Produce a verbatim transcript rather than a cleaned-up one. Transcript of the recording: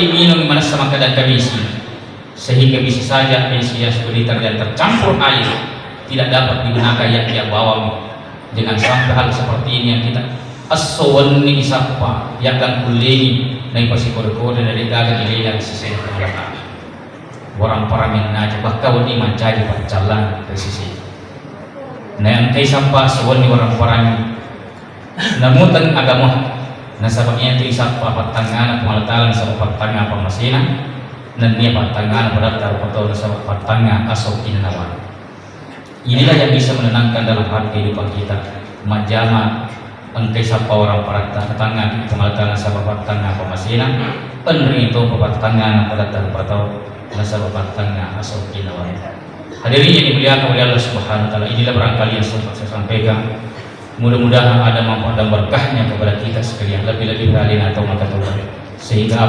Minum manessa makkeda kamisi, sehingga bisa saja pensi yang sudah tercampur air tidak dapat digunakan yang dia bawa. Jangan sampai hal seperti ini yang kita esso wenni isappa, yagang kullengi, nai pasikode-kode dari gaga nilai dari sisi Allah Ta'ala. Warang parang yang naja, bahkan wenni mancaji paccallang dari sisi. Nah, yang kai sappa esso wenni warang parang namuteng agama, nasaba iyatu isappa pattangngana Puang Allah Ta'ala, nasaba pattangnga pammasena, nennia pattangngana padatta rupa tau, nasaba pattangnga aso inanawa. Inilah yang bisa menenangkan dalam hati kehidupan kita. Majjama engkai sappa warang paratta, pattangngaki Puang Allah Ta'ala, nasaba pattangnga pammasena, enri to pattangngana padatta rupa tau, nasaba pattangnga aso inanawa. Hadirin yang dimuliakan oleh Allah Subhanahu wa Ta'ala, inilah barangkali yang sempat saya sampaikan. Mudah-mudahan ada manfaat dan berkahnya kepada kita sekalian, lebih-lebih alena atau maka Tuhan. Sehingga apa